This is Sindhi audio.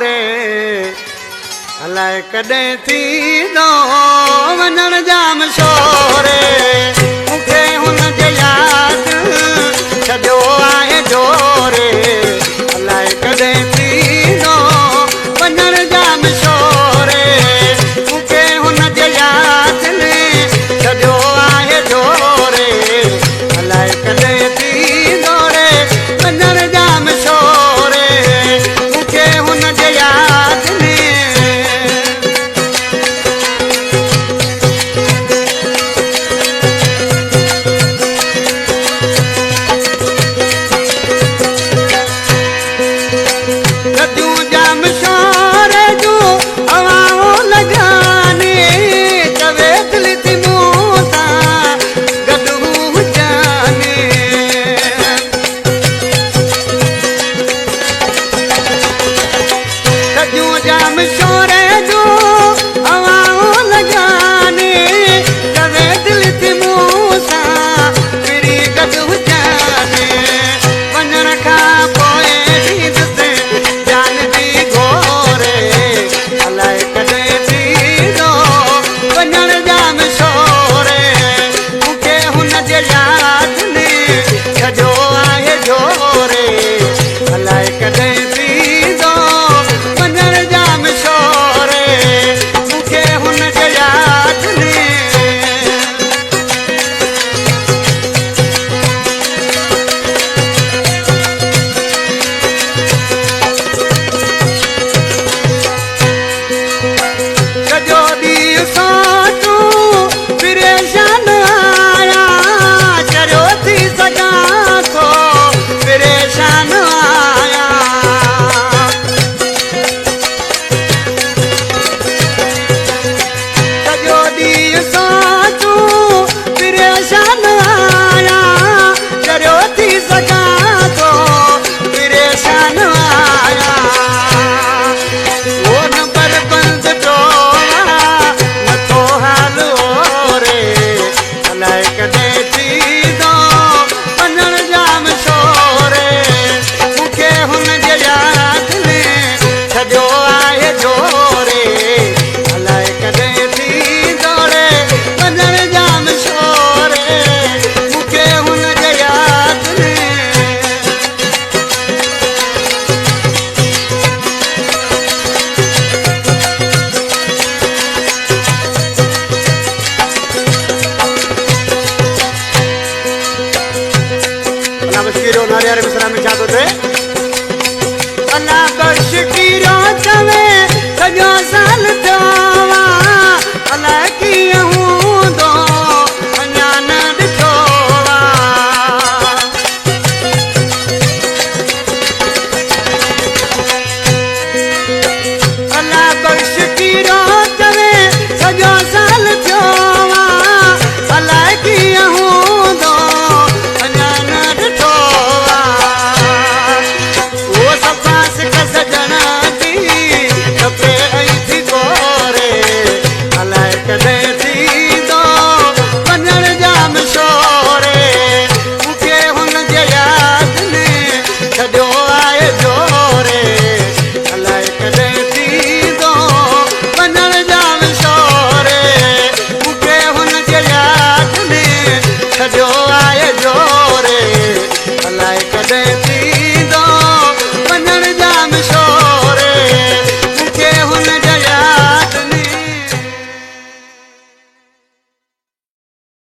ري، الائي ڪڏهن ٿيندو وڃڻ جام شوري، مون کي هن جي ياد ڇڏيو آهي جوري. الائي ڪڏهن ٿيندو وڃڻ جام شوري، مون کي هن جي ياد ڇڏيو آهي جوري. الائي ڪڏهن ٿيندو ري وڃڻ جام شوري، مون کي هن جي ياد ۾. ٿڌيون جام شور جون هوائون لڳاني، چوي دل ٿي مون سان گڏ هو جاني. ٿڌيون جام شور جون